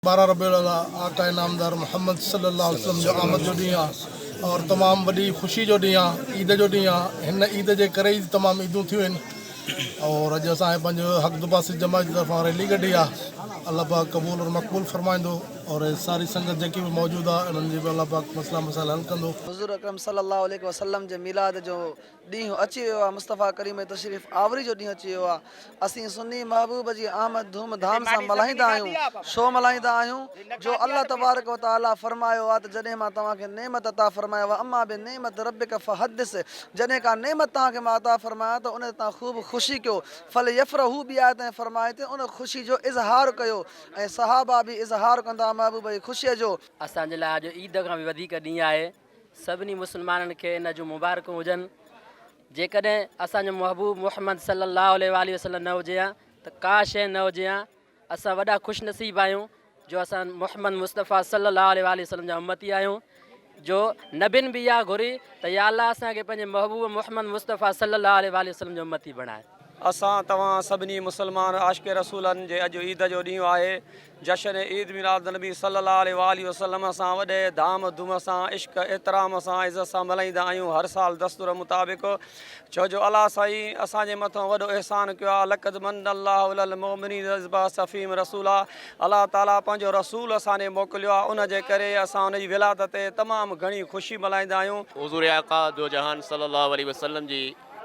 12 ربيع الاول آقا نامدار محمد صلي الله عليه وسلم جو آمد جو ڏينهن آهي اور تمام وڏي خوشي جو ڏينهن آهي عيد جو ڏينهن آهي هن عيد جي ڪري ئي تمام عيدون ٿيون آهن اور اڄ اسان پنهنجو حق دباسي جماعت جي طرفان ريلي ڪڍي آهي الله پاڪ قبول اور مقبول فرمائيندو اور ساري سنگت جيڪي به موجود آهي انهن جي به الله پاڪ مسئلا مسائل حل ڪندو. حضور اڪرم صلي الله عليه وسلم جي ميلاد جو ڏينهن اچي ويو آهي، مصطفيٰ ڪريم جي تشريف آوري جو ڏينهن اچي ويو آهي، اسين سني محبوب جي آمد ڌوم ڌام سان ملهائيندا آهيون، ڇو ملهائيندا آهيون؟ جو الله تبارڪ و تعاليٰ فرمايو آهي ته جڏهن مان توهان کي نعمت عطا فرمايان واما بنعمت ربک فحدث جڏهن ڪا نعمت توهان کي مان عطا فرمايان ته ان تي توهان خوب خوشي ڪيو فليفرحوا ٻي آيت ۾ فرمائي ته ان خوشي جو اظهار ڪيو ۽ صحابه به اظهار ڪندا هئا محبوب جي خوشي جو. اسان جي لاء اڄ عيد کان به وڌيڪ ڏينهن آهي. سڀني مسلمانن کي ان جون مبارڪون هجن. جيڪڏهن اسان جو محبوب محمد صلي الله عليه واٰله وسلم نه هجي ها ته ڪا شيء نه هجي ها. اسان وڏا خوش نصيب آهيون جو اسان محمد مصطفيٰ صلي الله عليه واٰله وسلم جا امتي آهيون جو نبين به اها گهري ته يا الله اسان کي پنهنجي محبوب محمد مصطفيٰ صلي الله عليه واٰله وسلم جو امتي بڻاء. اسان توهان سڀني مسلمان عاشق رسولن جي اڄ عيد جو ڏينهن آهي. جشن عيد ميلاد النبي صلي الله عليه واٰله وسلم اسان وڏي ڌام ڌوم سان عشق احترام سان عزت سان ملهائيندا آهيون هر سال دستور مطابق ڇو جو الله سائين اسان جي مٿان وڏو احسان ڪيو آهي لقد من الله علي المؤمنين اذ بعث فيهم رسولا الله تعالي پنهنجو رسول اسان ڏي موڪليو آهي ان جي ڪري اسان ان جي ولادت تي تمام گهڻي خوشي ملهائيندا آهيون. حضور آقا دو جهان صلي الله عليه وسلم جي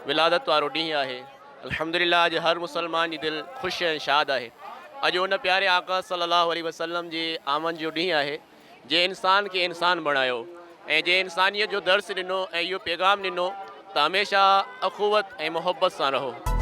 ولادت وارو ڏينهن آهي. الحمدلله اڄ هر مسلمان جي دل خوش ۽ شاد آهي. اڄ ان پياري آقا صلي الله عليه وسلم جي آمد جو ڏينهن آهي جنهن انسان کي انسان بڻايو ۽ جنهن انسانيت جو درس ڏنو ۽ اهو پيغام ڏنو ته هميشه اخوت ۽ محبت سان رهو.